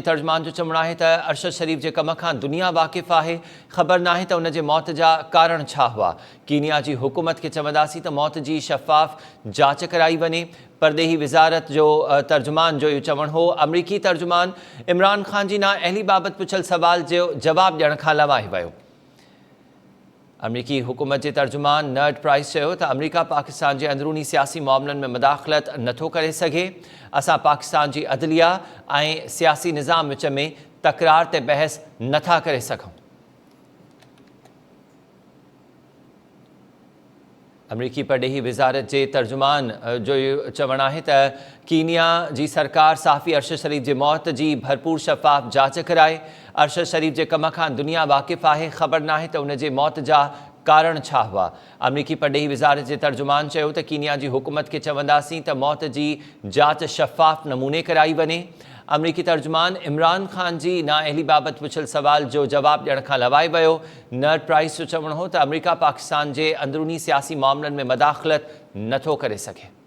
ترجمان جو چوڻ آهي ته ارشد شريف جي ڪم کان دنيا واقف آهي، خبر ناهي ته ان جي موت جا ڪارڻ ڇا هئا، ڪينيا جي حڪومت کي چونداسين ته موت جي شفاف جاچ ڪرائي وڃي، پرڏيهي وزارت جو ترجمان جو اهو چوڻ هو، آمريڪي ترجمان عمران خان جي نااهلي بابت پڇيل سوال جو جواب ڏيڻ کان لنوائي ويو. آمريڪي حڪومت جي ترجمان نرڊ پرائس چيو ته آمريڪا پاڪستان جي اندروني سياسي معاملن ۾ مداخلت نٿو ڪري سگهي، اسان پاڪستان جي عدليه ۽ سياسي نظام وچ ۾ تڪرار تي بحث نٿا ڪري سگهون. آمريڪي پرڏيهي وزارت جي ترجمان جو اهو چوڻ آهي ته ڪينيا جي سرڪار صحافي ارشد شريف جي موت جي ڀرپور شفاف جاچ ڪرائي، ارشد شريف جي ڪم کان دنيا واقف آهي، خبر ناهي ته ان جي موت جا ڪارڻ ڇا هئا. آمريڪي پرڏيهي وزارت جي ترجمان چيو ته ڪينيا جي حڪومت کي چونداسين ته موت جي جاچ شفاف نموني ڪرائي وڃي. آمريڪي ترجمان عمران خان جي نااهلي بابت پڇيل سوال جو جواب ڏيڻ کان لوائي ويو. نرڊ پرائس جو چوڻ هو ته آمريڪا پاڪستان جي اندروني سياسي معاملن ۾ مداخلت نٿو ڪري سگهي.